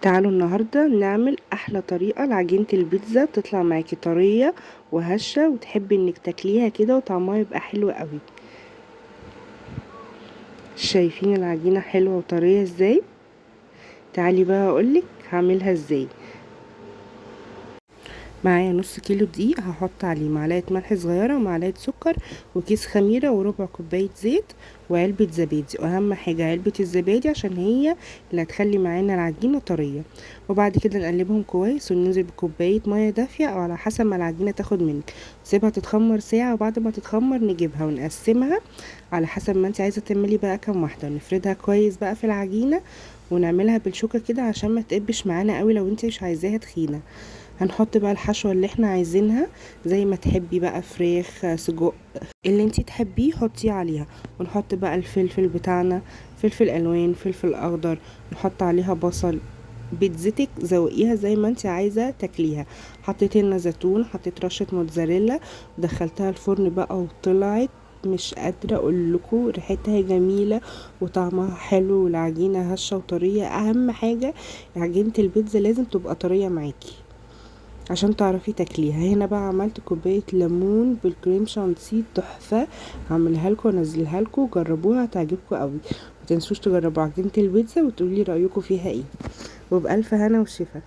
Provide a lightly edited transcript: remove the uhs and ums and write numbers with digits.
تعالوا النهاردة نعمل احلى طريقة لعجينة البيتزا، تطلع معاكي طرية وهشة وتحبي انك تاكليها كده وطعمها يبقى حلو قوي. شايفين العجينة حلوة وطرية ازاي؟ تعالي بقى اقولك هعملها ازاي. معايا نص كيلو دقيق، هحط عليه معلقة ملح صغيرة ومعلقة سكر وكيس خميرة وربع كوباية زيت وعلبة زبادي، واهم حاجة علبة الزبادي عشان هي اللي هتخلي معانا العجينة طرية. وبعد كده نقلبهم كويس وننزل بكوباية مية دافية او على حسب ما العجينة تاخد منك. سيبها تتخمر ساعة، وبعد ما تتخمر نجيبها ونقسمها على حسب ما انت عايزة تعملي بقى كام واحدة. نفردها كويس بقى في العجينة ونعملها بالشوكة كده عشان ما تقبش معانا قوي لو انت مش عايزاها تخينة. هنحط بقى الحشوة اللي احنا عايزينها زي ما تحبي بقى، فراخ، سجق، اللي انتي تحبيه حطيه عليها. ونحط بقى الفلفل بتاعنا، فلفل الوان، فلفل اخضر، نحط عليها بصل. بيتزتك زوقيها زي ما انتي عايزة تاكليها. حطيت لنا زيتون، حطيت رشة موتزاريلا، ودخلتها الفرن بقى وطلعت مش قادرة اقول لكم ريحتها جميلة وطعمها حلو والعجينة هشة وطرية. اهم حاجة عجينة البيتزا لازم تبقى طرية معاكي عشان تعرفي تاكليها. هنا بقى عملت كوباية ليمون بالكريم شانتيه تحفة، هعملها لكم وانزلها لكم، جربوها هتعجبكم قوي. ما تنسوش تجربوا عجينة البيتزا وتقولي رأيكم فيها ايه، وبألف هنا وشفا.